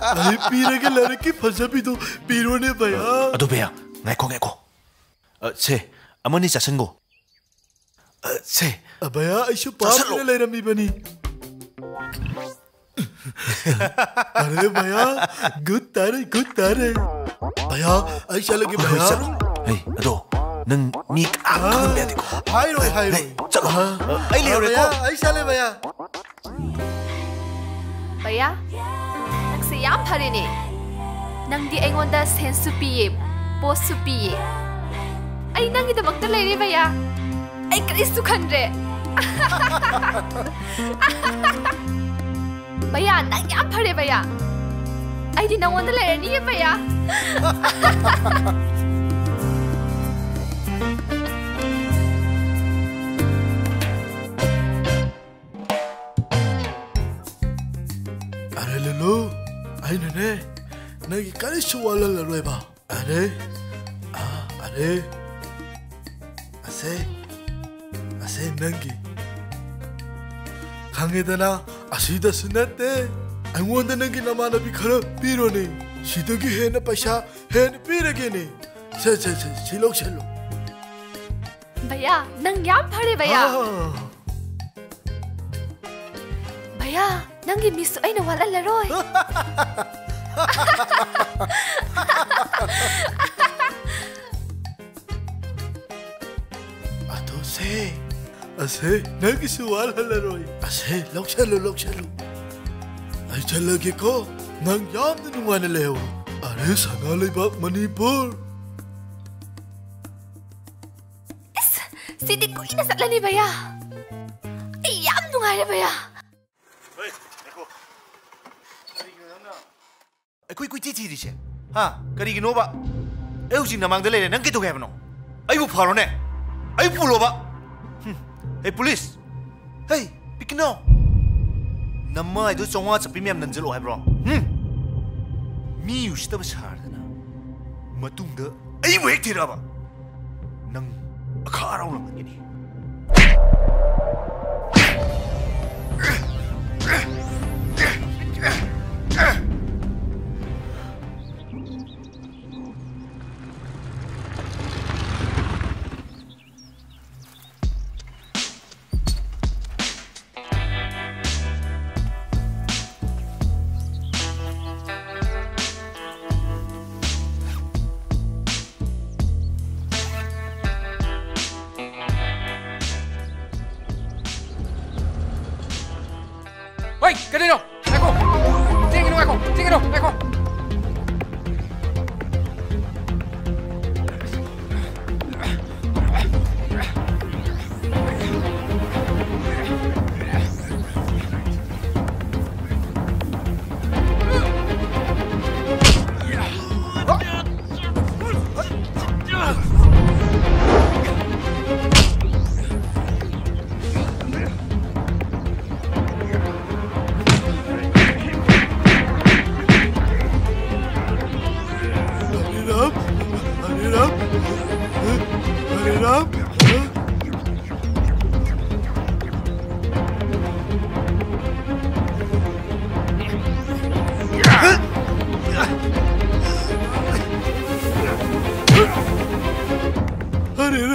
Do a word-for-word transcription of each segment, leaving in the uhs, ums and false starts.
ꯑꯩ ꯄꯤꯔꯒꯦ, ꯂꯥꯏꯔꯤꯛꯀꯤ ꯐꯖꯕꯤꯗꯣ ꯄꯤꯔꯣꯅꯦ ꯚꯩꯌꯥ꯫ ꯑꯗꯣ ꯚꯩꯌꯥ, ꯉꯥꯏꯈꯣ, ꯉꯥꯏꯈꯣ꯫ ꯑ, ꯁꯦ, ꯑꯃꯅꯤ ꯆꯥꯁꯤꯟꯒꯣ꯫ ꯑ, ꯁꯦ꯫ ꯑ, ꯚꯩꯌꯥ, ꯑꯩꯁꯨ ꯆꯥꯁꯜꯂꯣ꯫ ꯄꯥꯝꯗꯨꯅ ꯂꯩꯔꯝꯃꯤꯕꯅꯤ꯫ ꯑꯔꯦ ꯚꯩꯌꯥ, ꯒꯨꯗ ꯇꯥꯔꯦ, ꯒꯨꯗ ꯇꯥꯔꯦ꯫ ꯚꯩꯌꯥ, ꯑꯩ ꯆꯠꯂꯒꯦ ꯍꯣꯏ, ꯍꯣꯏ, ꯚꯩꯌꯥ꯫ ꯆꯠꯂꯣ꯫ ꯍꯩ, ꯑꯗꯣ ꯅꯪ ꯃꯤ ꯀꯅꯥꯝ ꯈꯪꯍꯟꯕ ꯌꯥꯗꯦꯀꯣ꯫ ꯍꯥꯏꯔꯣꯏ, ꯍꯩ, ꯍꯥꯏꯔꯣꯏ꯫ ꯍꯩ, ꯆꯠꯂꯣ꯫ ꯑ, ꯑ, ꯑꯩ ꯂꯩꯍꯧꯔꯦꯀꯣ꯫ ꯚꯩꯌꯥ, ꯑꯩ ꯆꯠꯂꯦ ꯚꯩꯌꯥ꯫ ꯚꯩꯌꯥ, ꯅꯪꯁꯦ ꯌꯥꯝ ꯐꯔꯦꯅꯦ꯫ ꯅꯪꯗꯤ ꯑꯩꯉꯣꯟꯗ ꯁꯦꯟꯁꯁꯨ ꯄꯤꯌꯦ, ꯄꯣꯁꯁꯨ ꯄꯤꯌꯦ꯫ ꯑꯩ ꯅꯪꯒꯤꯗꯃꯛꯇ ꯂꯩꯔꯦ ꯚꯩꯌꯥ꯫ ꯑꯩ ꯀꯔꯤꯁꯨ ꯈꯟꯗ꯭ꯔꯦ꯫ ꯚꯩꯌꯥ, ꯅꯪ ꯌꯥꯝ ꯐꯔꯦ ꯚꯩꯌꯥ꯫ ꯑꯩꯗꯤ ꯅꯉꯣꯟꯗ ꯂꯩꯔꯅꯤꯌꯦ ꯚꯩꯌꯥ꯫ ꯑꯔꯦ ꯂꯨꯂꯨ, ꯑꯩꯅꯅꯦ ꯅꯪꯒꯤ ꯀꯔꯤꯁꯨ ꯋꯥꯠꯍꯜꯂꯔꯣꯏꯕ꯫ ꯑꯔꯦ, ꯑꯥ, ꯑꯔꯦ, ꯑꯁꯦ, ꯑꯁꯦ ꯅꯪꯒꯤ꯫ ꯈꯪꯉꯦꯗꯅ, ꯑꯁꯤꯗꯁꯨ ꯅꯠꯇꯦ, ꯑꯩꯉꯣꯟꯗ ꯅꯪꯒꯤ ꯅꯃꯥꯟꯅꯕꯤ ꯈꯔ ꯄꯤꯔꯣꯅꯦ꯫ ꯁꯤꯗꯒꯤ ꯍꯦꯟꯅ ꯄꯩꯁꯥ ꯍꯦꯟꯅ ꯄꯤꯔꯒꯦꯅꯦ꯫ ꯁꯦ, ꯁꯦ, ꯁꯦ, ꯁꯤ ꯂꯧꯁꯜꯂꯣ꯫ ꯚꯩꯌꯥ, ꯅꯪ ꯌꯥꯝ ꯐꯔꯦ ꯚꯩꯌꯥ꯫ ꯑꯥ꯫ ꯚꯩꯌꯥ, ꯅꯪꯒꯤ ꯃꯤꯁꯁꯨ ꯑꯩꯅ ꯋꯥꯠꯍꯜꯂꯔꯣꯏ꯫ ꯑꯗꯣ ꯁꯦ, ꯑꯁꯦ, ꯅꯪꯒꯤꯁꯨ ꯋꯥꯠꯍꯜꯂꯔꯣꯏ꯫ ꯑꯁꯦ, ꯂꯧꯁꯜꯂꯨ, ꯂꯧꯁꯜꯂꯨ꯫ ꯑꯩ ꯆꯠꯂꯒꯦꯀꯣ꯫ ꯅꯪ ꯌꯥꯝꯅ ꯅꯨꯡꯉꯥꯏꯅ ꯂꯩꯍꯧꯔꯣ꯫ ꯑꯔꯦ, ꯁꯅꯥ ꯂꯩꯕꯥꯛ ꯃꯅꯤꯄꯨꯔ꯫ ꯏꯁ, ꯁꯤꯗꯤ ꯀꯨꯏꯅ ꯆꯠꯂꯅꯤ ꯚꯩꯌꯥ꯫ ꯑꯩ ꯌꯥꯝ ꯅꯨꯡꯉꯥꯏꯔꯦ ꯚꯩꯌꯥ꯫ ꯍꯣꯏ, ꯉꯥꯏꯈꯣ꯫ ꯀꯔꯤꯒꯤꯅꯣ ꯅꯪꯅ ꯑꯩꯈꯣꯏ ꯀꯣꯏꯊꯤ ꯊꯤꯔꯤꯁꯦ? ꯍꯥ? ꯀꯔꯤꯒꯤꯅꯣꯕ? ꯑꯩ ꯍꯧꯖꯤꯛ ꯅꯃꯥꯡꯗ ꯂꯩꯔꯦ, ꯅꯪ ꯀꯩꯗꯧꯒꯦ ꯍꯥꯏꯕꯅꯣ? ꯑꯩꯕꯨ ꯐꯔꯣꯅꯦ꯫ ꯑꯩꯕꯨ ꯄꯨꯂꯣꯕ꯫ ꯍꯨꯝ꯫ ꯍꯦ, ꯄꯨꯂꯤꯁ! ꯍꯦ, ꯄꯤꯛꯀꯤꯅꯣ! ꯅꯃꯥꯏꯗꯣ ꯆꯥꯝꯃꯉꯥ ꯆꯠꯄꯤ ꯃꯌꯥꯝ ꯅꯟꯖꯜꯂꯛꯑꯣ ꯍꯥꯏꯕ꯭ꯔꯣ? ꯍꯨꯝ? ꯃꯤ ꯎꯁꯤꯠꯇꯕ ꯁꯥꯔꯗꯅ ꯃꯇꯨꯡꯗ ꯑꯩꯕꯨ ꯍꯦꯛ ꯊꯤꯔꯛꯑꯕ? ꯅꯪ ꯑꯈꯥ ꯑꯔꯥꯎ ꯂꯪꯍꯟꯒꯅꯤ꯫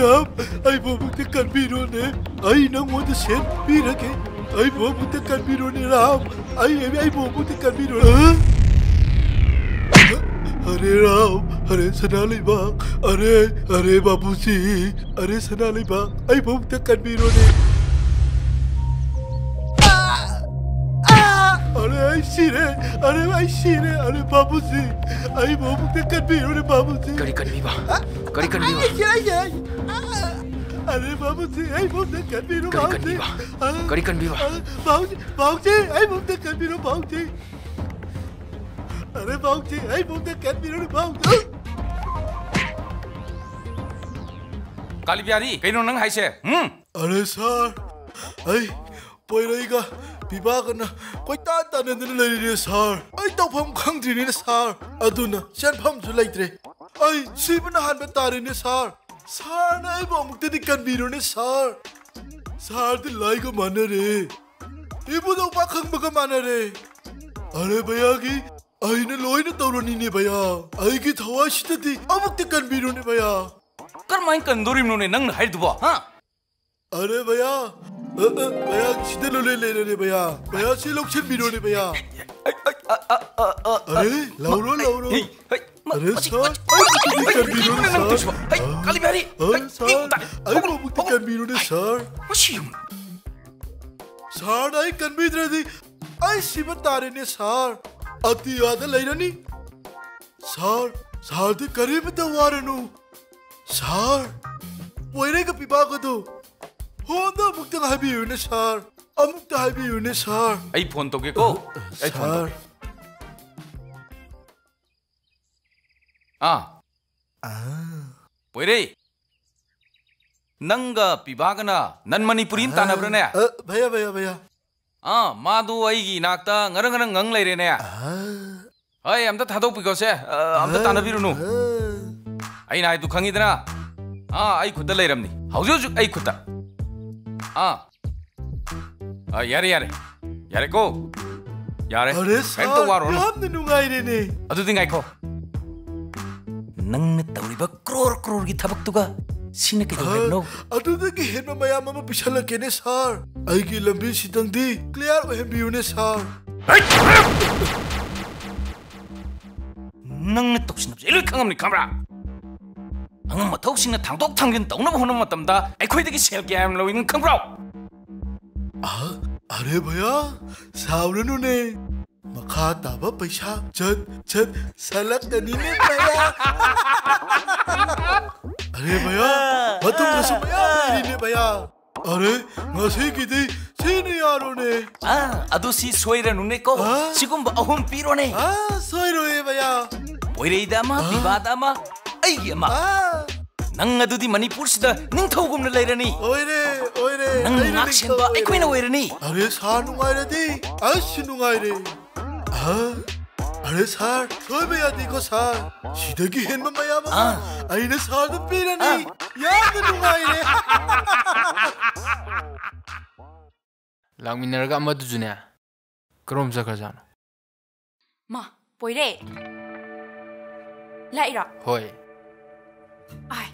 ꯔꯥꯝ, ꯑꯩꯕꯨ ꯑꯃꯨꯛꯇ ꯀꯟꯕꯤꯔꯣꯅꯦ꯫ ꯑꯩ ꯅꯪꯉꯣꯟꯗ ꯁꯦꯟ ꯄꯤꯔꯒꯦ꯫ ꯑꯩꯕꯨ ꯑꯃꯨꯛꯇ ꯀꯟꯕꯤꯔꯣꯅꯦ, ꯔꯥꯝ꯫ ꯑꯩ, ꯑꯩ, ꯑꯩꯕꯨ ꯑꯃꯨꯛꯇ ꯀꯟꯕꯤꯔꯣꯅꯦ꯫ ꯑꯔꯦ ꯔꯥꯝ, ꯑꯔꯦ ꯁꯅꯥ ꯂꯩꯕꯥꯛ, ꯑꯔꯦ, ꯑꯔꯦ ꯕꯥꯕꯨꯖꯤ, ꯑꯔꯦ ꯁꯅꯥ ꯂꯩꯕꯥꯛ, ꯑꯩꯕꯨ ꯑꯃꯨꯛꯇ ꯀꯟꯕꯤꯔꯣꯅꯦ꯫ ꯑꯔꯦ, ꯑꯩ ꯁꯤꯔꯦ꯫ ꯑꯔꯦ, ꯑꯩ ꯁꯤꯔꯦ꯫ ꯑꯔꯦ ꯕꯥꯕꯨꯖꯤ, ꯑꯩꯕꯨ ꯑꯃꯨꯛꯇ ꯀꯟꯕꯤꯔꯣꯅꯦ, ꯕꯥꯕꯨꯖꯤ꯫ ꯀꯔꯤ ꯀꯟꯕꯤꯕ? ꯀꯔꯤ ꯀꯟꯕꯤꯕ? ꯑꯩ ꯁꯤꯔꯦ, ꯑꯩ ꯁꯤꯔꯦ, ꯑꯩ ꯁꯤꯔꯦ꯫ ꯑꯔꯦ ꯕꯥꯕꯨꯖꯤ, ꯑꯩꯕꯨ ꯑꯝꯇ ꯀꯟꯕꯤꯔꯣ, ꯀꯔꯤ ꯕꯥꯕꯨꯖꯤ꯫ ꯀꯟꯕꯤꯕ? ꯑ, ꯀꯔꯤ ꯀꯟꯕꯤꯕ? ꯑ, ꯕꯥꯕꯨꯖꯤ, ꯕꯥꯕꯨꯖꯤ, ꯑꯩꯕꯨ ꯑꯝꯇ ꯀꯟꯕꯤꯔꯣ, ꯕꯥꯕꯨꯖꯤ꯫ ꯑꯔꯦ ꯕꯥꯕꯨꯖꯤ, ꯑꯩꯕꯨ ꯑꯝꯇ ꯀꯟꯕꯤꯔꯣ, ꯕꯥꯕꯨꯖꯤ꯫ ꯀꯥꯂꯤꯕꯤꯍꯥꯔꯤ, ꯀꯩꯅꯣ ꯅꯪ ꯍꯥꯏꯁꯦ? ꯎꯝ? ꯑꯔꯦ ꯁꯥꯔ, ꯑꯩ ꯄꯣꯏꯔꯩꯒ ꯄꯤꯕꯥꯒꯅ ꯀꯣꯏꯇꯥꯟ ꯇꯥꯟꯅꯗꯨꯅ ꯂꯩꯔꯤꯅꯦ ꯁꯥꯔ꯫ ꯑꯩ ꯇꯧꯐꯝ ꯈꯪꯗ꯭ꯔꯤꯅꯦ ꯁꯥꯔ꯫ ꯑꯗꯨꯅ ꯆꯦꯟꯐꯝꯁꯨ ꯂꯩꯇ꯭ꯔꯦ꯫ ꯑꯩ ꯁꯤꯕꯅ ꯍꯥꯟꯕ ꯇꯥꯔꯦꯅꯦ ꯁꯥꯔ꯫ ꯁꯥꯔꯅ ꯑꯩꯕꯨ ꯑꯃꯨꯛꯇꯗꯤ ꯀꯟꯕꯤꯔꯣꯅꯦ ꯁꯥꯔ꯫ ꯁꯥꯔꯗꯤ ꯂꯥꯏꯒ ꯃꯥꯟꯅꯔꯦ꯫ ꯏꯕꯨꯙꯧ ꯄꯥꯈꯪꯕꯒ ꯃꯥꯟꯅꯔꯦ꯫ ꯑꯔꯦ ꯚꯩꯌꯥꯒꯤ ꯑꯩꯅ ꯂꯣꯏꯅ ꯇꯧꯔꯅꯤꯅꯦ ꯚꯩꯌꯥ꯫ ꯑꯩꯒꯤ ꯊꯋꯥꯏꯁꯤꯗꯗꯤ ꯑꯃꯨꯛꯇ ꯀꯟꯕꯤꯔꯣꯅꯦ ꯚꯩꯌꯥ꯫ ꯀꯔꯝꯍꯥꯏꯅ ꯀꯟꯗꯣꯔꯤꯕꯅꯣꯅꯦ ꯅꯪꯅ ꯍꯥꯏꯔꯤꯗꯨꯕꯣ, ꯍꯥ? ꯑꯔꯦ ꯚꯩꯌꯥ, ꯑ, ꯑ, ꯚꯩꯌꯥ, ꯁꯤꯗ ꯂꯣꯏ ꯂꯩꯔꯦꯅꯦ ꯚꯩꯌꯥ꯫ ꯚꯩꯌꯥ, ꯁꯤ ꯂꯧꯁꯤꯟꯕꯤꯔꯣꯅꯦ ꯚꯩꯌꯥ꯫ ꯑꯩ, ꯑꯩ, ꯑ, ꯑ, ꯑ, ꯑ, ꯑ, ꯑꯔꯦ, ꯂꯧꯔꯣ, ꯃ-, ꯂꯧꯔꯣ꯫ ꯑꯩ, ꯍꯩ, ꯃ-, ꯑꯔꯦ, ꯃꯁꯤ, ꯁꯥꯔ, ꯃꯁꯤ, ꯑꯩ ꯀꯔꯤ ꯃꯁꯤ, ꯀꯔꯤꯅꯣ ꯀꯔꯤꯅꯣ ꯁꯥꯔ? ꯇꯧꯔꯤꯁꯤꯕꯣ? ꯍꯩ, ꯑ, ꯀꯥꯂꯤꯕꯤꯍꯥꯔꯤ, ꯑ, ꯍꯩ, ꯁꯥꯔ, ꯌꯦꯡꯉꯨ ꯇꯥꯔꯦ꯫ ꯑꯩꯕꯨ ꯍꯧꯒꯠꯂꯣ, ꯑꯃꯨꯛꯇ ꯍꯧꯒꯠꯂꯣ꯫ ꯀꯟꯕꯤꯔꯣꯅꯦ ꯍꯩ, ꯁꯥꯔ꯫ ꯃꯁꯤ ꯌꯦꯡꯉꯨ꯫ ꯁꯥꯔꯅ ꯑꯩ ꯀꯟꯕꯤꯗ꯭ꯔꯗꯤ ꯑꯩ ꯁꯤꯕ ꯇꯥꯔꯦꯅꯦ ꯁꯥꯔ꯫ ꯑꯇꯤꯌꯥꯗ ꯂꯩꯔꯅꯤ꯫ ꯁꯥꯔ, ꯁꯥꯔꯗꯤ ꯀꯔꯤꯃꯇ ꯋꯥꯔꯅꯨ꯫ ꯁꯥꯔ, ꯄꯣꯏꯔꯩꯒ ꯄꯤꯕꯥꯒꯗꯣ ꯐꯣꯟꯗ ꯑꯃꯨꯛꯇꯪ ꯍꯥꯏꯕꯤꯌꯨꯅꯦ ꯁꯥꯔ꯫ ꯑꯃꯨꯛꯇ ꯍꯥꯏꯕꯤꯌꯨꯅꯦ ꯁꯥꯔ꯫ ꯑꯩ ꯐꯣꯟ ꯇꯧꯒꯦꯀꯣ꯫ ꯑꯩ ꯐꯣꯟ ꯁꯥꯔ꯫ ꯇꯧꯒꯦ꯫ ꯑꯥ꯫ ꯑꯥ꯫ ꯄꯣꯏꯔꯩ꯫ ꯅꯪꯒ ꯄꯤꯕꯥꯒꯅ ꯅꯟ ꯃꯅꯤꯄꯨꯔꯤ ꯑꯃ ꯑꯥ꯫ ꯇꯥꯟꯅꯕ꯭ꯔꯥꯅꯦ? ꯑ, ꯚꯩꯌꯥ, ꯚꯩꯌꯥ, ꯚꯩꯌꯥ꯫ ꯑꯥ, ꯃꯥꯗꯨ ꯑꯩꯒꯤ ꯏꯅꯥꯛꯇ ꯉꯔꯪ ꯉꯔꯪ ꯉꯪ ꯂꯩꯔꯦꯅꯦ꯫ ꯑꯥ꯫ ꯍꯣꯏ, ꯑꯝꯇ ꯊꯥꯗꯣꯛꯄꯤꯈꯣꯁꯦ꯫ ꯑ, ꯑꯝꯇ ꯑꯥ, ꯇꯥꯟꯅꯕꯤꯔꯨꯅꯨ꯫ ꯑꯥ꯫ ꯑꯩꯅ ꯍꯥꯏꯗꯨ ꯈꯪꯉꯤꯗꯅ? ꯑꯥ, ꯑꯩ ꯈꯨꯠꯇ ꯂꯩꯔꯝꯅꯤ꯫ ꯍꯧꯖꯤꯛ ꯍꯧꯖꯤꯛ ꯑꯩ ꯈꯨꯠꯇ꯫ ꯑꯥ꯫ ꯑꯥ, ꯌꯥꯔꯦ, ꯌꯥꯔꯦ꯫ ꯌꯥꯔꯦꯀꯣ? ꯌꯥꯔꯦ꯫ ꯑꯔꯦ, ꯀꯩꯝꯇ ꯁꯥꯔ, ꯋꯥꯔꯨꯔꯅꯨ꯫ ꯌꯥꯝꯅ ꯅꯨꯡꯉꯥꯏꯔꯦꯅꯦ꯫ ꯑꯗꯨꯗꯤ ꯉꯥꯏꯈꯣ꯫ ꯅꯪꯅ ꯇꯧꯔꯤꯕ ꯀ꯭ꯔꯣꯔ ꯀ꯭ꯔꯣꯔꯒꯤ ꯊꯕꯛꯇꯨꯒ ꯁꯤꯅ ꯀꯩꯗꯧ ꯍꯥꯏꯕꯅꯣ? ꯑꯗꯨꯗꯒꯤ ꯍꯦꯟꯕ ꯃꯌꯥꯝ ꯑꯃ ꯄꯤꯁꯜꯂꯛꯀꯦꯅꯦ, ꯁꯥꯔ꯫ ꯑꯩꯒꯤ ꯂꯝꯕꯤꯁꯤꯗꯪꯗꯤ clear ꯑꯣꯏꯍꯟꯕꯤꯌꯨꯅꯦ, ꯁꯥꯔ꯫ ꯅꯪꯅ ꯇꯧꯁꯤꯟꯅꯕꯁꯦ ꯑꯩ ꯂꯣꯏ ꯈꯪꯉꯝꯅꯤ, ꯈꯪꯕ꯭ꯔꯥ? ꯑꯉꯝ ꯑꯊꯧꯁꯤꯡꯅ ꯊꯥꯡꯗꯣꯛ ꯊꯥꯡꯖꯤꯟ ꯇꯧꯅꯕ ꯍꯣꯠꯅꯕ ꯃꯇꯝꯗ ꯑꯩꯈꯣꯏꯗꯒꯤ ꯁꯦꯜ ꯀꯌꯥ ꯌꯥꯝ ꯂꯧꯏ, ꯅꯪ ꯈꯪꯕ꯭ꯔꯣ? ꯑ, ꯑꯔꯦ ꯚꯌꯥ, ꯁꯥꯎꯔꯅꯨꯅꯦ꯫ ꯃꯈꯥ ꯇꯥꯕ ꯄꯩꯁꯥ ꯆꯠ ꯆꯠ ꯁꯥꯂꯛꯀꯅꯤꯅꯦ ꯚꯌꯥ꯫ ꯑꯔꯦ ꯚꯌꯥ, ꯃꯇꯨꯡꯗꯁꯨ ꯃꯌꯥꯝ ꯂꯩꯔꯤꯅꯦ ꯚꯌꯥ꯫ ꯑꯔꯦ, ꯉꯁꯤꯒꯤꯗꯤ ꯁꯤꯅ ꯌꯥꯔꯣꯅꯦ꯫ ꯑꯥ, ꯑꯗꯨ ꯁꯤ ꯁꯣꯏꯔꯅꯨꯅꯦꯀꯣ꯫ ꯑꯥ? ꯁꯤꯒꯨꯝꯕ ꯑꯍꯨꯝ ꯄꯤꯔꯣꯅꯦ꯫ ꯑꯥ, ꯁꯣꯏꯔꯣꯏꯌꯦ ꯚꯌꯥ꯫ ꯄꯣꯏꯔꯩꯗ ꯑꯃ, ꯑꯥ? ꯄꯤꯕꯥꯗ ꯑꯃ, ꯑꯩꯒꯤ ꯑꯃ꯫ ꯑꯥ? ꯅꯪ ꯑꯗꯨꯗꯤ ꯃꯅꯤꯄꯨꯔꯁꯤꯗ ꯅꯤꯡꯊꯧꯒꯨꯝꯅ ꯂꯩꯔꯅꯤ꯫ ꯑꯣꯏꯔꯦ, ꯑꯣꯏꯔꯦ꯫ ꯅꯪ ꯑꯩꯅ ꯉꯥꯛ ꯅꯤꯡꯊꯧ ꯁꯦꯟꯕ ꯑꯣꯏꯔꯦ꯫ ꯑꯩꯈꯣꯏꯅ ꯑꯣꯏꯔꯅꯤ꯫ ꯑꯔꯦ, ꯁꯥꯔ ꯅꯨꯡꯉꯥꯏꯔꯗꯤ ꯑꯩꯁꯨ ꯅꯨꯡꯉꯥꯏꯔꯦ꯫ ꯑ, ꯑꯔꯦ ꯁꯥꯔ, ꯁꯣꯏꯕ ꯌꯥꯗꯦꯀꯣ ꯁꯥꯔ꯫ ꯁꯤꯗꯒꯤ ꯍꯦꯟꯕ ꯃꯌꯥꯝ ꯑꯃ ꯑꯥ꯫ ꯑꯩꯅ ꯁꯥꯔꯗ ꯄꯤꯔꯅꯤ꯫ ꯑꯥ꯫ ꯌꯥꯝꯅ ꯅꯨꯡꯉꯥꯏꯔꯦ꯫ ꯂꯥꯛꯃꯤꯟꯅꯔꯒ ꯑꯃꯗꯨꯁꯨꯅꯦ, ꯀꯔꯣꯝ ꯆꯠꯈ꯭ꯔꯖꯥꯠꯅꯣ? ꯃꯥ, ꯄꯣꯏꯔꯦ꯫ ꯂꯥꯛꯏꯔꯣ? ꯍꯣꯏ꯫ ꯑꯥꯏ꯫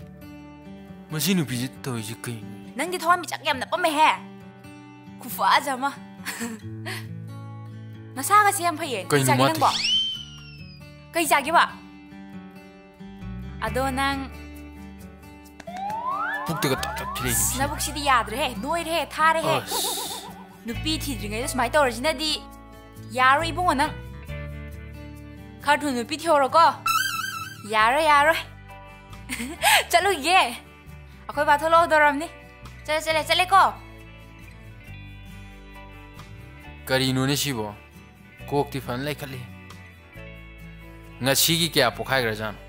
ꯃꯁꯤ ꯅꯨꯄꯤꯁꯤ ꯇꯧꯔꯤꯁꯤ ꯀꯩꯅꯣ? ꯅꯪꯗꯤ ꯊꯋꯥꯟꯃꯤꯆꯥꯛ ꯌꯥꯝꯅ ꯄꯝꯃꯦꯍꯦ꯫ ꯈꯨꯐꯖ ꯑꯃ꯫ ꯅꯁꯥꯒꯁꯦ ꯌꯥꯝ ꯐꯩꯌꯦ꯫ ꯀꯩ ꯀꯩꯅꯣ ꯆꯥꯒꯦ ꯃꯥ ꯅꯪꯕꯣ? ꯇꯧꯔꯤꯁꯤ? ꯀꯩ ꯆꯥꯒꯦꯕ? ꯑꯗꯣ ꯅꯪ ꯄꯨꯛꯇꯒ ꯇꯞ ꯇꯞ ꯊꯤꯜꯂꯛꯏꯅꯦ ꯁꯤ꯫ ꯅꯕꯨꯛꯁꯤꯗꯤ ꯌꯥꯗ꯭ꯔꯦꯍꯦ, ꯅꯣꯏꯔꯦꯍꯦ, ꯊꯥꯔꯦꯍꯦ꯫ ꯑꯁ꯫ ꯅꯨꯄꯤ ꯊꯤꯗ꯭ꯔꯤꯉꯩꯗ ꯁꯨꯃꯥꯏꯅ ꯇꯧꯔꯁꯤꯅꯗꯤ ꯌꯥꯔꯣꯏ ꯏꯕꯨꯡꯉꯣ ꯅꯪ꯫ ꯈꯔ ꯊꯨꯅ ꯅꯨꯄꯤ ꯊꯤꯍꯧꯔꯣꯀꯣ꯫ ꯌꯥꯔꯣꯏ, ꯌꯥꯔꯣꯏ꯫ ꯆꯠꯂꯨꯈꯤꯒꯦ꯫ ꯑꯩꯈꯣꯏ ꯕꯥ ꯊꯣꯛꯂꯛꯑꯗꯧꯔꯝꯅꯤ꯫ ꯆꯠꯂꯦ, ꯆꯠꯂꯦ, ꯆꯠꯂꯦꯀꯣ꯫ ꯀꯔꯤꯅꯣꯅꯦ ꯁꯤꯕꯣ? ꯀꯣꯛꯇꯤ ꯐꯅ ꯂꯩꯈꯠꯂꯤ꯫ ꯉꯁꯤꯒꯤ ꯀꯌꯥ ꯄꯣꯛꯈꯥꯏꯈ꯭ꯔꯖꯥꯠꯅꯣ?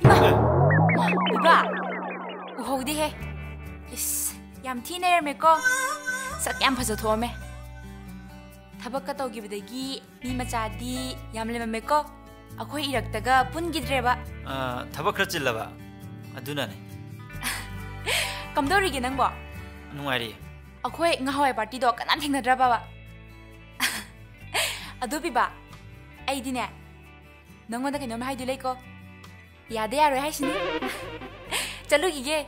ꯏꯃꯥ! ꯏꯃꯥ! ꯏꯕꯥ! ꯎꯍꯧꯗꯦꯍꯦ꯫ ꯏꯁ, ꯌꯥꯝ ꯊꯤ ꯅꯩꯔꯝꯃꯦꯀꯣ꯫ ꯁꯛ ꯌꯥꯝ ꯐꯖꯊꯣꯛꯑꯝꯃꯦ꯫ ꯊꯕꯛꯀ ꯇꯧꯈꯤꯕꯗꯒꯤ ꯃꯤ ꯃꯆꯥꯗꯤ ꯌꯥꯝ ꯂꯩꯔꯝꯃꯦꯀꯣ꯫ ꯑꯩꯈꯣꯏ ꯏꯔꯛꯇꯒ ꯄꯨꯟꯈꯤꯗ꯭ꯔꯦꯕ꯫ ꯑꯥ, ꯊꯕꯛ ꯈꯔ ꯆꯤꯜꯂꯕ, ꯑꯗꯨꯅꯅꯦ꯫ ꯀꯝꯗꯧꯔꯤꯒꯦ ꯅꯪꯕꯣ? ꯅꯨꯡꯉꯥꯏꯔꯤ꯫ ꯑꯩꯈꯣꯏ ꯉꯍꯥꯟꯋꯥꯏ ꯄꯥꯔꯇꯤꯗꯣ ꯀꯅꯥꯝ ꯊꯦꯡꯅꯗ꯭ꯔꯕꯕ? ꯑꯗꯨ ꯄꯤꯕ, ꯑꯩꯗꯤꯅꯦ, ꯅꯪꯉꯣꯟꯗ ꯀꯩꯅꯣꯝ ꯍꯥꯏꯗꯣꯏ ꯂꯩꯀꯣ꯫ ꯌꯥꯗ ꯌꯥꯔꯣꯏ ꯍꯥꯏꯁꯤꯅꯤ꯫ ꯆꯠꯂꯨꯈꯤꯒꯦ꯫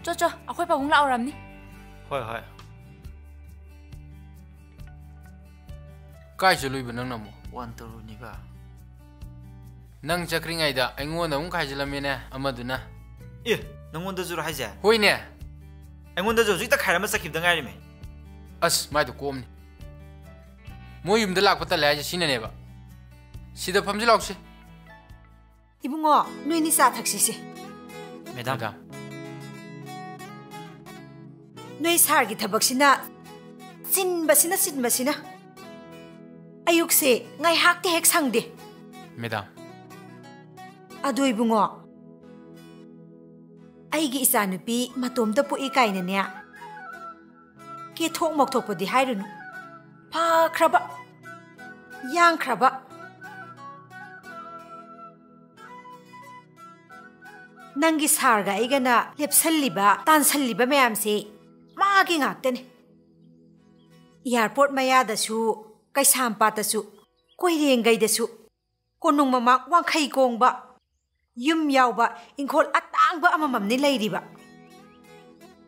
ꯆꯣ, ꯆꯣ, ꯑꯩꯈꯣꯏ ꯄꯥꯕꯨꯡ ꯂꯥꯛꯑꯣꯔꯝꯅꯤ꯫ ꯍꯣꯏ, ꯍꯣꯏ꯫ ꯀꯥꯏ ꯆꯠꯂꯨꯏꯕ ꯅꯪꯅ ꯑꯃꯨꯛ? ꯋꯥꯟ ꯇꯧꯔꯨꯅꯤꯕ꯫ ꯅꯪ ꯆꯠꯈ꯭ꯔꯤꯉꯩꯗ ꯑꯩꯉꯣꯟꯗ ꯑꯃꯨꯛ ꯈꯥꯏꯖꯤꯜꯂꯝꯃꯦꯅꯦ ꯑꯃꯗꯨꯅ꯫ ꯑꯦ, ꯅꯪꯉꯣꯟꯗꯁꯨꯔꯣ ꯍꯥꯏꯁꯦ? ꯍꯣꯏꯅꯦ꯫ ꯑꯩꯉꯣꯟꯗꯁꯨ ꯍꯧꯖꯤꯛꯇ ꯈꯥꯏꯔꯝꯃ ꯆꯠꯈꯤꯕꯗ ꯉꯥꯏꯔꯤꯃꯦ꯫ ꯑꯁ, ꯃꯥꯏꯗꯣ ꯀꯣꯝꯅꯤ꯫ ꯃꯣꯏ ꯌꯨꯝꯗ ꯂꯥꯛꯄ ꯇꯜꯂꯦ ꯍꯥꯏꯁꯦ ꯁꯤꯅꯅꯦꯕ꯫ ꯁꯤꯗ ꯐꯝꯁꯤ ꯂꯥꯎꯁꯦ꯫ ꯏꯕꯨꯡꯉꯣ, ꯅꯣꯏꯅꯤ ꯆꯥ ꯊꯛꯁꯤꯁꯦ꯫ ꯃꯦꯗꯥꯝ꯫ ꯃꯦꯗꯥꯝ꯫ ꯅꯣꯏ ꯁꯥꯔꯒꯤ ꯊꯕꯛꯁꯤꯅ ꯆꯤꯟꯕꯁꯤꯅ, ꯆꯤꯟꯕꯁꯤꯅ꯫ ꯑꯌꯨꯛꯁꯦ ꯉꯥꯏꯍꯥꯛꯇꯤ ꯍꯦꯛ ꯁꯪꯗꯦ꯫ ꯃꯦꯗꯥꯝ꯫ ꯑꯗꯣ ꯏꯕꯨꯡꯉꯣ, ꯑꯩꯒꯤ ꯏꯆꯥꯅꯨꯄꯤ ꯃꯇꯣꯝꯇ ꯄꯣꯛꯏ ꯀꯥꯏꯅꯅꯦ, ꯀꯦꯊꯣꯛ ꯃꯧꯊꯣꯛꯄꯗꯤ ꯍꯥꯏꯔꯨꯅꯨ꯫ ꯐꯈ꯭ꯔꯕ, ꯌꯥꯡꯈ꯭ꯔꯕ꯫ ꯅꯪꯒꯤ ꯁꯥꯔꯒ ꯑꯩꯒꯅ ꯂꯦꯞꯁꯜꯂꯤꯕ, ꯇꯥꯟꯁꯜꯂꯤꯕ ꯃꯌꯥꯝꯁꯦ ꯃꯥꯒꯤ ꯉꯥꯛꯇꯅꯦ꯫ ꯑꯦꯌꯥꯔꯄꯣꯔꯠ ꯃꯌꯥꯗꯁꯨ, ꯀꯩꯁꯥꯝꯄꯥꯠꯇꯁꯨ, ꯀꯣꯏꯔꯦꯡꯒꯩꯗꯁꯨ, ꯀꯣꯅꯨꯡ ꯃꯃꯥꯡ ꯋꯥꯡꯈꯩ ꯀꯣꯡꯕ, ꯌꯨꯝ ꯌꯥꯎꯕ ꯏꯪꯈꯣꯜ ꯑꯇꯥꯡꯕ ꯑꯃꯃꯝꯅꯤ ꯂꯩꯔꯤꯕ꯫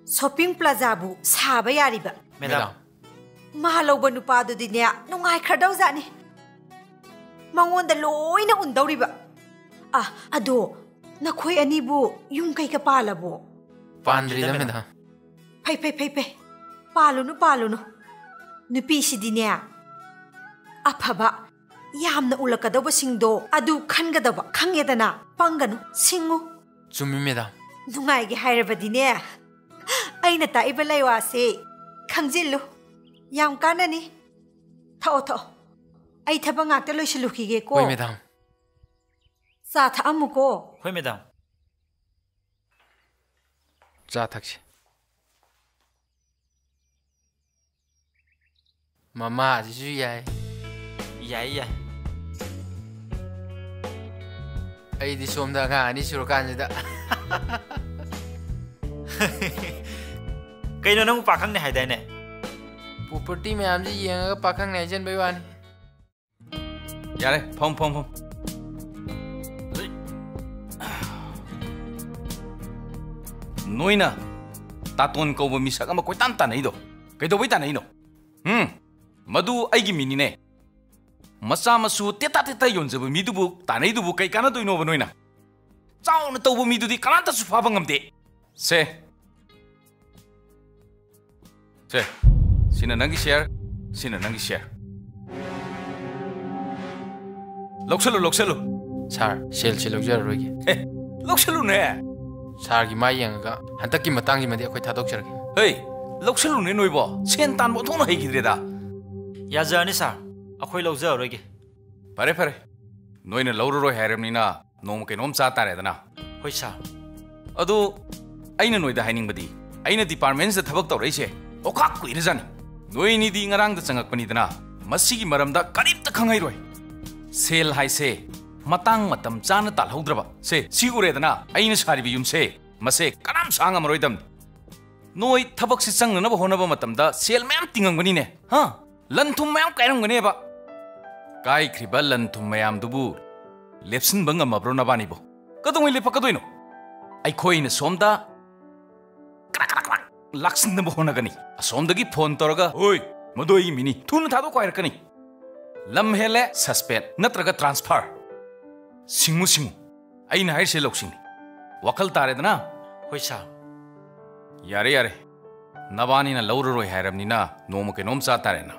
ꯁꯣꯄꯤꯡ ꯄ꯭ꯂꯥꯖꯥꯕꯨ ꯁꯥꯕ ꯌꯥꯔꯤꯕ꯫ ꯃꯦꯗꯥꯝ꯫ ꯃꯥ ꯂꯧꯕ ꯅꯨꯄꯥꯗꯨꯗꯤꯅꯦ, ꯅꯨꯡꯉꯥꯏꯈ꯭ꯔꯗꯧꯖꯥꯠꯅꯤ꯫ ꯃꯉꯣꯟꯗ ꯂꯣꯏꯅ ꯎꯟꯗꯧꯔꯤꯕ꯫ ꯑ, ꯑꯗꯣ ꯅꯈꯣꯏ ꯑꯅꯤꯕꯨ ꯌꯨꯝ ꯀꯩꯒ ꯄꯥꯜꯂꯕꯣ? ꯄꯥꯟꯗ꯭ꯔꯤꯗ, ꯃꯦꯗꯥꯝ꯫ ꯐꯩ, ꯐꯩ, ꯐꯩ, ꯐꯩ꯫ ꯄꯥꯜꯂꯨꯅꯨ, ꯄꯥꯜꯂꯨꯅꯨ꯫ ꯅꯨꯄꯤꯁꯤꯗꯤꯅꯦ, ꯑꯐꯕ, ꯌꯥꯝꯅ ꯎꯂꯛꯀꯗꯧꯕꯁꯤꯡꯗꯣ ꯑꯗꯨ ꯈꯟꯒꯗꯕ, ꯈꯪꯉꯦꯗꯅ? ꯄꯪꯒꯅꯨ, ꯁꯤꯡꯉꯨ꯫ ꯆꯨꯝꯃꯤ, ꯃꯦꯗꯥꯝ꯫ ꯅꯨꯡꯉꯥꯏꯒꯦ ꯍꯥꯏꯔꯕꯗꯤꯅꯦ, ꯑꯩꯅ ꯇꯥꯛꯏꯕ ꯂꯩꯋꯥꯁꯦ ꯈꯪꯖꯤꯜꯂꯨ꯫ ꯌꯥꯝ ꯀꯥꯟꯅꯅꯤ꯫ ꯊꯛꯑꯣ, ꯊꯛꯑꯣ꯫ ꯑꯩ ꯊꯕꯛ ꯉꯥꯛꯇ ꯂꯣꯏꯁꯤꯜꯂꯨꯈꯤꯒꯦꯀꯣ꯫ ꯍꯣꯏ, ꯃꯦꯗꯥꯝ꯫ ꯆꯥ ꯊꯛꯑꯝꯃꯨꯀꯣ꯫ ꯍꯣꯏ, ꯃꯦꯗꯥꯝ꯫ ꯆꯥ ꯊꯛꯁꯤ꯫ ꯃꯃꯥꯁꯤꯁꯨ ꯌꯥꯏ꯫ ꯌꯥꯏ, ꯌꯥꯏ꯫ ꯑꯩꯗꯤ ꯁꯣꯝꯗ ꯑꯉꯥꯡ ꯑꯅꯤ ꯁꯨꯔꯀꯥꯟꯁꯤꯗ꯫ ꯀꯩꯅꯣ, ꯅꯪ ꯄꯥꯈꯪꯅꯦ ꯍꯥꯏꯗꯥꯏꯅꯦ? Property ꯃꯌꯥꯝꯁꯤ ꯌꯦꯡꯉꯒ ꯄꯥꯈꯪꯅꯦ ꯍꯥꯏꯖꯟꯕꯩ ꯋꯥꯅꯤ꯫ ꯌꯥꯔꯦ, ꯐꯝ, ꯐꯝ, ꯐꯝ꯫ ꯍꯩ꯫ ꯅꯣꯏꯅ ꯇꯥꯇꯣꯟ ꯀꯧꯕ ꯃꯤꯁꯛ ꯑꯃ ꯀꯣꯏꯇꯥꯟ ꯇꯥꯟꯅꯩꯗꯣ ꯀꯩꯗꯧꯕꯩ ꯇꯥꯟꯅꯩꯅꯣ? ꯎꯝ, ꯃꯗꯨ ꯑꯩꯒꯤ ꯃꯤꯅꯤꯅꯦ꯫ ꯃꯆꯥ ꯃꯁꯨ ꯇꯦꯇꯥ ꯇꯦꯇꯥ ꯌꯣꯟꯖꯕ ꯃꯤꯗꯨꯕꯨ ꯇꯥꯟꯅꯩꯗꯨꯕꯨ ꯀꯩ ꯀꯥꯟꯅꯗꯣꯏꯅꯣꯕ ꯅꯣꯏꯅ? ꯆꯥꯎꯅ ꯇꯧꯕ ꯃꯤꯗꯨꯗꯤ ꯀꯅꯥꯝꯇꯁꯨ ꯐꯥꯕ ꯉꯝꯗꯦ꯫ ꯁꯦ, ꯁꯦ, ꯁꯤꯅ ꯅꯪꯒꯤ share, ꯁꯤꯅ ꯅꯪꯒꯤ share꯫ ꯂꯧꯁꯜꯂꯨ, ꯂꯧꯁꯜꯂꯨ꯫ ꯁꯥꯔ, ꯁꯦꯜꯁꯤ ꯂꯧꯖꯔꯔꯣꯏꯒꯦ꯫ ꯑꯦ, ꯂꯧꯁꯜꯂꯨꯅꯦ꯫ ꯁꯥꯔꯒꯤ ꯃꯥꯏ ꯌꯦꯡꯉꯒ ꯍꯟꯗꯛꯀꯤ ꯃꯇꯥꯡꯁꯤꯃꯗꯤ ꯑꯩꯈꯣꯏ ꯊꯥꯗꯣꯛꯆꯔꯒꯦ꯫ ꯍꯦ, ꯂꯧꯁꯜꯂꯨꯅꯦ ꯅꯣꯏꯕꯣ꯫ ꯁꯦꯟ ꯇꯥꯟꯕ ꯑꯣꯟꯊꯣꯛꯅ ꯍꯩꯈꯤꯗ꯭ꯔꯦꯗ꯫ ꯌꯥꯖꯔꯅꯤ ꯁꯥꯔ, ꯑꯩꯈꯣꯏ ꯂꯧꯖꯔꯔꯣꯏꯒꯦ꯫ ꯐꯔꯦ, ꯐꯔꯦ꯫ ꯅꯣꯏꯅ ꯂꯧꯔꯔꯣꯏ ꯍꯥꯏꯔꯕꯅꯤꯅ ꯅꯣꯡꯃ ꯀꯩꯅꯣꯝ ꯆꯥ ꯇꯥꯔꯦꯗꯅ꯫ ꯍꯣꯏ ꯁꯥꯔ꯫ ꯑꯗꯣ ꯑꯩꯅ ꯅꯣꯏꯗ ꯍꯥꯏꯅꯤꯡꯕꯗꯤ, ꯑꯩꯅ departmentsꯇ ꯊꯕꯛ ꯇꯧꯔꯛꯏꯁꯦ ꯑꯣꯈꯥꯛ ꯀꯨꯏꯔꯖꯥꯠꯅꯤ꯫ ꯅꯣꯏꯅꯤꯗꯤ ꯉꯔꯥꯡꯗ ꯆꯪꯉꯛꯄꯅꯤꯗꯅ, ꯃꯁꯤꯒꯤ ꯃꯔꯝꯗ ꯀꯔꯤꯝꯇ ꯈꯪꯍꯩꯔꯣꯏ꯫ ꯁꯦꯜ ꯍꯥꯏꯁꯦ ꯃꯇꯥꯡ ꯃꯇꯝ ꯆꯥꯅ ꯇꯥꯜꯍꯧꯗ꯭ꯔꯕ, ꯁꯦ, ꯁꯤ ꯎꯔꯦꯗꯅ, ꯑꯩꯅ ꯁꯥꯔꯤꯕ ꯌꯨꯝꯁꯦ, ꯃꯁꯦ ꯀꯅꯥꯝ ꯁꯥ ꯉꯝꯃꯔꯣꯏꯗꯕꯅꯤ꯫ ꯅꯣꯏ ꯊꯕꯛꯁꯤ ꯆꯪꯅꯅꯕ ꯍꯣꯠꯅꯕ ꯃꯇꯝꯗ ꯁꯦꯜ ꯃꯌꯥꯝ ꯇꯤꯡꯉꯝꯒꯅꯤꯅꯦ, ꯍꯥ? ꯂꯟ ꯊꯨꯝ ꯃꯌꯥꯝ ꯀꯥꯏꯔꯝꯒꯅꯦꯕ꯫ ꯀꯥꯏꯈ꯭ꯔꯤꯕ ꯂꯟ ꯊꯨꯝ ꯃꯌꯥꯝꯗꯨꯕꯨ ꯂꯦꯞꯁꯤꯟꯕ ꯉꯝꯃꯕ꯭ꯔꯣ ꯅꯕꯥꯅꯤꯕꯣ? ꯀꯩꯗꯧꯉꯩ ꯂꯦꯞꯄꯛꯀꯗꯣꯏꯅꯣ? ꯑꯩꯈꯣꯏꯅ ꯁꯣꯝꯗ ꯀ꯭ꯔꯛ ꯀ꯭ꯔꯛ ꯀ꯭ꯔꯛ ꯂꯥꯛꯁꯤꯟꯅꯕ ꯍꯣꯠꯅꯒꯅꯤ꯫ ꯑꯁꯣꯝꯗꯒꯤ ꯐꯣꯟ ꯇꯧꯔꯒ, "ꯍꯣꯏ, ꯃꯗꯨ ꯑꯩꯒꯤ ꯃꯤꯅꯤ, ꯊꯨꯅ ꯊꯥꯗꯣꯛꯈꯣ" ꯍꯥꯏꯔꯛꯀꯅꯤ꯫ ꯂꯝ ꯍꯦꯜꯂꯦ, suspend ꯅꯠꯇ꯭ꯔꯒ transfer꯫ ꯁꯤꯡꯉꯨ, ꯁꯤꯡꯉꯨ꯫ ꯑꯩꯅ ꯍꯥꯏꯔꯤꯁꯦ ꯂꯧꯁꯤꯡꯅꯤ꯫ ꯋꯥꯈꯜ ꯇꯥꯔꯦꯗꯅ? ꯍꯣꯏ, ꯁꯥꯔ꯫ ꯌꯥꯔꯦ, ꯌꯥꯔꯦ꯫ ꯅꯕꯥꯅꯤꯅ ꯂꯧꯔꯔꯣꯏ ꯍꯥꯏꯔꯕꯅꯤꯅ ꯅꯣꯡꯃ ꯀꯩꯅꯣꯝ ꯆꯥ ꯇꯥꯔꯦꯅ꯫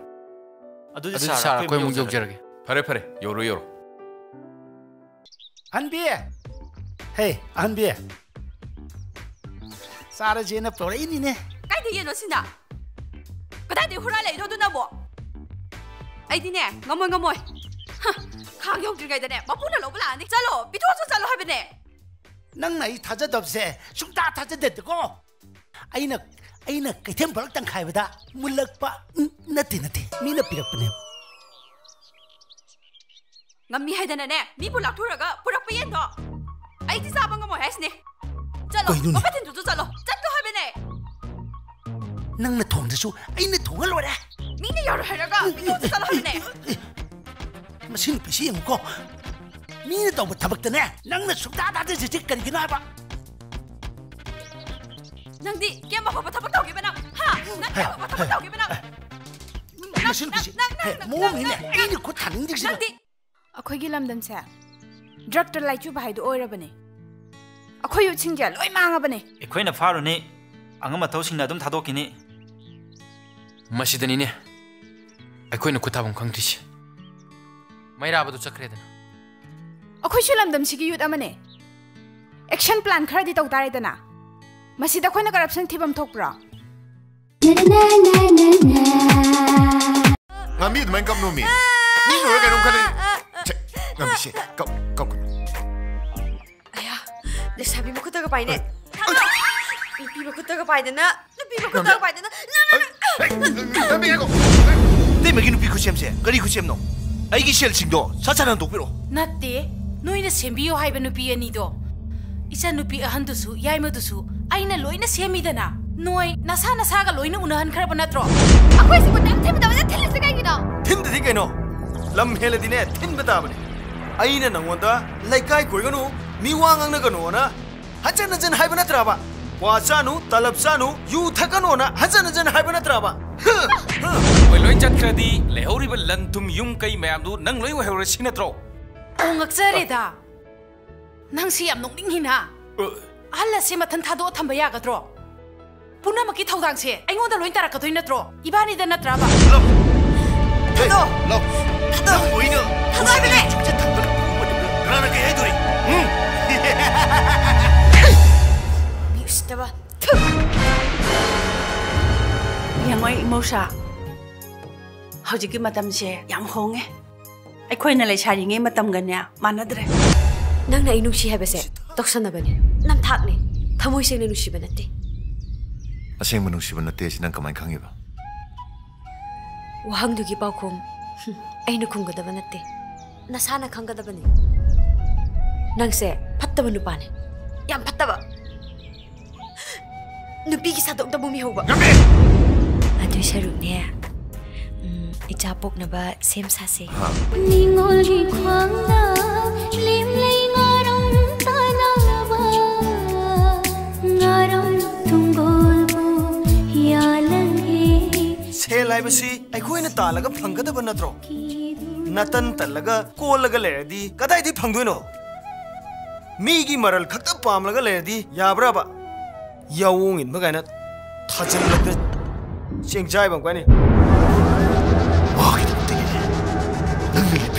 ꯑꯗꯨꯗꯤ, ꯑꯗꯨꯗꯤ ꯁꯥꯔ, ꯁꯥꯔ, ꯑꯩꯈꯣꯏ ꯑꯃꯨꯛ ꯌꯧꯖꯔꯒꯦ꯫ ꯐꯔꯦ, ꯐꯔꯦ, ꯌꯧꯔꯣ, ꯌꯧꯔꯣ꯫ ꯑꯍꯟꯕꯤ! ꯍꯦ, ꯑꯍꯟꯕꯤ! ꯆꯥꯔꯁꯦꯅ ꯄꯨꯔꯛꯏꯅꯤꯅꯦ꯫ ꯀꯥꯏꯗ ꯌꯦꯟꯅꯣ ꯁꯤꯅ? ꯀꯗꯥꯏꯗꯒꯤ ꯍꯨꯔꯥꯜꯂꯛꯏꯅꯣ ꯑꯗꯨꯅꯕꯣ? ꯑꯩꯗꯤꯅꯦ, ꯉꯝꯃꯣꯏ, ꯉꯝꯃꯣꯏ꯫ ꯍ, ꯈꯥꯡ ꯌꯧꯗ꯭ꯔꯤꯉꯩꯗꯅꯦ, ꯃꯄꯨꯅ ꯂꯧꯕ ꯂꯥꯛꯑꯅꯤ꯫ ꯆꯠꯂꯣ, ꯄꯤꯊꯣꯛꯑꯁꯨ ꯆꯠꯂꯣ ꯍꯥꯏꯕꯅꯦ꯫ ꯅꯪꯅ ꯑꯩ ꯊꯥꯖꯗꯕꯁꯦ ꯁꯨꯡꯊꯥ ꯊꯥꯖꯗꯦꯗꯀꯣ꯫ ꯑꯩꯅ, ꯑꯩꯅ ꯀꯩꯊꯦꯜ ꯐꯔꯛ ꯇꯪꯈꯥꯏꯕꯗ ꯃꯨꯜꯂꯛꯄ, ꯎꯝ, ꯅꯠꯇꯦ, ꯅꯠꯇꯦ, ꯃꯤꯅ ꯄꯤꯔꯛꯄꯅꯦ꯫ ꯉꯝꯃꯤ ꯍꯥꯏꯗꯅꯅꯦ, ꯃꯤꯕꯨ ꯂꯥꯛꯊꯣꯔꯒ ꯄꯨꯔꯛꯄ ꯌꯦꯟꯗꯣ ꯑꯩꯗꯤ ꯆꯥꯕ ꯉꯝꯃꯣꯏ ꯍꯥꯏꯁꯤꯅꯦ꯫ ꯆꯠꯂꯣ, ꯀꯩꯅꯣꯅꯦ? ꯃꯐꯠ ꯊꯤꯟꯗꯨꯁꯨ ꯆꯠꯂꯣ, ꯆꯠꯂꯣ ꯍꯥꯏꯕꯅꯦ꯫ ꯅꯪꯅ ꯊꯣꯡꯗ꯭ꯔꯁꯨ ꯑꯩꯅ ꯊꯣꯡꯉ ꯂꯣꯏꯔꯦ꯫ ꯃꯤꯅ ꯌꯥꯔꯣꯏ ꯍꯥꯏꯔꯒ ꯄꯤꯊꯣꯛꯑꯁꯨ ꯆꯠꯂꯣ ꯍꯥꯏꯕꯅꯦ꯫ ꯃꯁꯤ ꯅꯨꯄꯤꯁꯤ ꯌꯦꯡꯉꯨꯀꯣ꯫ ꯃꯤꯅ ꯇꯧꯕ ꯊꯕꯛꯇꯅꯦ, ꯅꯪꯅ ꯁꯨꯡꯊꯥ ꯊꯥꯖꯗ꯭ꯔꯤꯁꯤ ꯀꯔꯤꯒꯤꯅꯣ ꯍꯥꯏꯕ? ꯅꯪꯗꯤ ꯀꯌꯥꯝ ꯑꯐꯕ ꯊꯕꯛ ꯇꯧꯒꯦꯕ ꯅꯪ? ꯍꯥ? ꯅꯪ ꯀꯌꯥꯝ ꯑꯐꯕ ꯊꯕꯛ ꯇꯧꯒꯦꯕ ꯅꯪ? ꯃꯁꯤ ꯅꯨꯄꯤꯁꯦ, ꯅꯪ, ꯅꯪ, ꯍꯦ, ꯅꯪ, ꯃꯑꯣꯡ ꯅꯪ, ꯑꯃꯅꯦ꯫ ꯅꯪ, ꯑꯩꯅ ꯈꯨꯠ ꯊꯥꯅꯤꯡꯗ꯭ꯔꯤꯁꯤꯅ꯫ ꯅꯪꯗꯤ ꯑꯩꯈꯣꯏꯒꯤ ꯂꯝꯗꯝꯁꯦ ꯗ꯭ꯔꯛꯇ ꯂꯥꯏꯆꯨꯕ ꯍꯥꯏꯗꯣ ꯑꯣꯏꯔꯕꯅꯦ꯫ ꯑꯩꯈꯣꯏ ꯌꯨꯠꯁꯤꯡꯁꯦ ꯂꯣꯏ ꯃꯥꯡꯉꯕꯅꯦ꯫ ꯑꯩꯈꯣꯏꯅ ꯐꯥꯔꯨꯅꯤ, ꯑꯉꯝ ꯑꯊꯧꯁꯤꯡꯅ ꯑꯗꯨꯝ ꯊꯥꯗꯣꯛꯈꯤꯅꯤ꯫ ꯃꯁꯤꯗꯅꯤꯅꯦ ꯑꯩꯈꯣꯏꯅ ꯈꯨꯠ ꯊꯥꯐꯝ ꯈꯪꯗ꯭ꯔꯤꯁꯦ꯫ ꯃꯩꯔꯥꯕꯗꯨ ꯆꯠꯈ꯭ꯔꯦꯗꯅ꯫ ꯑꯩꯈꯣꯏꯁꯨ ꯂꯝꯗꯝꯁꯤꯒꯤ ꯌꯨꯠ ꯑꯃꯅꯦ꯫ ꯑꯦꯛꯁꯟ ꯄ꯭ꯂꯥꯟ ꯈꯔꯗꯤ ꯇꯧ ꯇꯥꯔꯦꯗꯅ꯫ ꯃꯁꯤꯗ ꯑꯩꯈꯣꯏꯅ ꯀꯔꯞꯁꯟ ꯊꯤꯐꯝ ꯊꯣꯛꯄ꯭ꯔꯣ? ꯉꯥꯃꯤ ꯑꯗꯨꯃꯥꯏꯅ ꯀꯞꯅꯣꯃꯤ꯫ ꯃꯤ ꯂꯣꯏꯔ ꯀꯩꯅꯣꯝ ꯈꯜꯂꯤ꯫ ꯁꯦ, ꯉꯥꯃꯤꯁꯦ, ꯀꯞ-, ꯀꯞꯀꯅꯨ꯫ ꯑꯌꯥ, ꯂꯩꯁꯥꯕꯤ ꯃꯈꯨꯠꯇꯒ ꯄꯥꯏꯅꯦ꯫ ꯅꯨꯄꯤ ꯃꯈꯨꯠꯇꯒ ꯄꯥꯏꯗꯅ, ꯅꯨꯄꯤ ꯃꯈꯨꯠꯇꯒ ꯄꯥꯏꯗꯅ꯫ ꯅꯪ, ꯅꯪ, ꯅꯪ, ꯅꯪ, ꯅꯪ, ꯅꯪ, ꯉꯥꯃꯤ, ꯉꯥꯏꯈꯣ꯫ ꯏꯇꯩꯃꯒꯤ ꯅꯨꯄꯤ ꯈꯨꯠꯁꯦꯝꯁꯦ ꯀꯔꯤ ꯈꯨꯠꯁꯦꯝꯅꯣ? ꯑꯩꯒꯤ ꯁꯦꯜꯁꯤꯡꯗꯣ ꯁꯠ ꯁꯠ ꯍꯟꯗꯣꯛꯄꯤꯔꯛꯑꯣ꯫ ꯅꯠꯇꯦ, ꯅꯣꯏꯅ ꯁꯦꯝꯕꯤꯌꯣ ꯍꯥꯏꯕ ꯅꯨꯄꯤ ꯑꯅꯤꯗꯣ, ꯏꯆꯟꯅꯨꯄꯤ ꯑꯍꯟꯗꯨꯁꯨ ꯌꯥꯏꯃꯗꯨꯁꯨ ꯑꯩꯅ ꯂꯣꯏꯅ ꯁꯦꯝꯃꯤꯗꯅ꯫ ꯅꯣꯏ ꯅꯁꯥ ꯅꯁꯥꯒ ꯂꯣꯏꯅ ꯎꯅꯍꯟꯈ꯭ꯔꯕ ꯅꯠꯇ꯭ꯔꯣ? ꯑꯩꯈꯣꯏꯁꯤꯕꯨ ꯅꯪ ꯊꯤꯟꯕꯗ ꯊꯤꯜꯂꯤꯁꯤ ꯀꯩꯒꯤꯅꯣ? ꯊꯤꯟꯗꯗꯤ ꯀꯩꯅꯣ? ꯂꯝ ꯍꯦꯜꯂꯗꯤꯅꯦ ꯊꯤꯟꯕ ꯇꯥꯕꯅꯦ꯫ ꯑꯩꯅ ꯅꯪꯉꯣꯟꯗ ꯂꯩꯀꯥꯏ ꯀꯣꯏꯒꯅꯨ, ꯃꯤ ꯋꯥ ꯉꯥꯡꯅꯒꯅꯨꯅ ꯍꯟꯖꯟ ꯍꯟꯖꯟ ꯍꯥꯏꯕ ꯅꯠꯇ꯭ꯔꯕ? ꯀ꯭ꯋꯥ ꯆꯥꯅꯨ, ꯇꯂꯕ ꯆꯥꯅꯨ, ꯌꯨ ꯊꯛꯀꯅꯣꯅ ꯍꯟꯖꯟ ꯍꯟꯖꯟ ꯍꯥꯏꯕ ꯅꯠꯇ꯭ꯔꯕ? ꯍ, ꯍ꯫ ꯃꯣꯏ ꯂꯣꯏ ꯆꯠꯈ꯭ꯔꯗꯤ ꯂꯩꯍꯧꯔꯤꯕ ꯂꯟ ꯊꯨꯝ ꯌꯨꯝ ꯀꯩ ꯃꯌꯥꯝꯗꯨ ꯅꯪ ꯂꯣꯏ ꯑꯣꯏꯍꯧꯔꯁꯤ ꯅꯠꯇ꯭ꯔꯣ? ꯑꯣ, ꯉꯛꯆꯔꯦꯗ꯫ ꯅꯪꯁꯤ ꯌꯥꯝ ꯅꯣꯛꯅꯤꯡꯉꯤꯅ꯫ ꯑ꯫ ꯑꯍꯜ ꯑꯁꯤ ꯃꯊꯟ ꯊꯥꯗꯣꯛꯑ ꯊꯝꯕ ꯌꯥꯒꯗ꯭ꯔꯣ? ꯄꯨꯝꯅꯃꯛꯀꯤ ꯊꯧꯗꯥꯡꯁꯦ ꯑꯩꯉꯣꯟꯗ ꯂꯣꯏ ꯇꯥꯔꯛꯀꯗꯣꯏ ꯅꯠꯇ꯭ꯔꯣ? ꯏꯕꯥꯅꯤꯗ ꯅꯠꯇ꯭ꯔꯕ? ꯂꯧ꯫ ꯊꯥꯗꯣꯛꯑꯣ꯫ ꯂꯧ꯫ ꯊꯥꯗꯣꯛꯑꯣ꯫ ꯅꯪ ꯑꯣꯏꯅ ꯊꯥꯗꯣꯛꯑꯣ ꯏꯕꯥꯅꯤ꯫ ꯆꯨꯞꯆꯠ ꯊꯝꯗꯅ ꯐꯨꯕ ꯃꯇꯝꯗ ꯀꯅꯥꯅ ꯀꯩ ꯍꯥꯏꯗꯣꯔꯤ? ꯎꯝ? ꯃꯤ ꯎꯁꯤꯠꯇꯕ꯫ ꯊꯨ꯫ ꯌꯦꯡꯉꯣ ꯏꯃꯧꯁꯥ, ꯍꯧꯖꯤꯛꯀꯤ ꯃꯇꯝꯁꯦ ꯌꯥꯝ ꯍꯣꯡꯉꯦ꯫ ꯑꯩꯈꯣꯏꯅ ꯂꯩꯁꯥꯔꯤꯉꯩ ꯃꯇꯝꯒꯅꯦ ꯃꯥꯟꯅꯗ꯭ꯔꯦ꯫ ꯅꯪꯅ ꯑꯩ ꯅꯨꯡꯁꯤ ꯍꯥꯏꯕꯁꯦ ꯇꯧꯁꯟꯅꯕꯅꯦ, ꯅꯝꯊꯥꯛꯅꯦ, ꯊꯃꯣꯏ ꯁꯦꯡꯅ ꯅꯨꯡꯁꯤꯕ ꯅꯠꯇꯦ꯫ ꯑꯁꯦꯡꯕ ꯅꯨꯡꯁꯤꯕ ꯅꯠꯇꯦ ꯍꯥꯏꯁꯤ ꯅꯪ ꯀꯃꯥꯏꯅ ꯈꯪꯉꯤꯕ? ꯋꯥꯍꯪꯗꯨꯒꯤ ꯄꯥꯎꯈꯨꯝ, ꯍꯨꯝ, ꯑꯩꯅ ꯈꯨꯝꯒꯗꯕ ꯅꯠꯇꯦ, ꯅꯁꯥꯅ ꯈꯪꯒꯗꯕꯅꯤ꯫ ꯅꯪꯁꯦ ꯐꯠꯇꯕ ꯅꯨꯄꯥꯅꯦ, ꯌꯥꯝ ꯐꯠꯇꯕ꯫ ꯅꯨꯄꯤꯒꯤ ꯁꯥꯗꯣꯛꯇꯕꯨ ꯃꯤꯍꯧꯕ꯫ ꯉꯝꯃꯦ! ꯑꯗꯨꯏ ꯁꯔꯨꯛꯅꯦ, ꯎꯝ, ꯏꯆꯥ ꯄꯣꯛꯅꯕ ꯁꯦꯝ ꯁꯥꯁꯦ꯫ ꯍꯥ? ꯅꯤꯡꯉꯣꯜꯒꯤ ꯈ꯭ꯋꯥꯡꯗ ꯂꯦꯝꯂꯩ ꯉꯥꯔꯣꯡ ꯇꯥꯟꯅꯕ, ꯉꯥꯔꯣꯡ ꯇꯨꯡ ꯁꯦꯜ ꯍꯥꯏꯕꯁꯤ ꯑꯩꯈꯣꯏꯅ ꯇꯥꯜꯂꯒ ꯐꯪꯒꯗꯕ ꯅꯠꯇ꯭ꯔꯣ? ꯅꯇꯟ ꯇꯜꯂꯒ ꯀꯣꯜꯂꯒ ꯂꯩꯔꯗꯤ ꯀꯗꯥꯏꯗꯒꯤ ꯐꯪꯗꯣꯏꯅꯣ? ꯃꯤꯒꯤ ꯃꯔꯜ ꯈꯛꯇ ꯄꯥꯝꯂꯒ ꯂꯩꯔꯗꯤ ꯌꯥꯕ꯭ꯔꯕ? ꯌꯥꯑꯣꯡ ꯏꯟꯕ ꯀꯥꯏꯅ ꯊꯥꯖꯤꯜꯂꯛꯇ ꯆꯦꯡꯖꯥꯏꯕ ꯑꯃ ꯀꯥꯏꯅꯤ꯫ ꯃꯥꯒꯤꯗꯃꯛꯇꯒꯤꯗꯤ ꯅꯪꯅ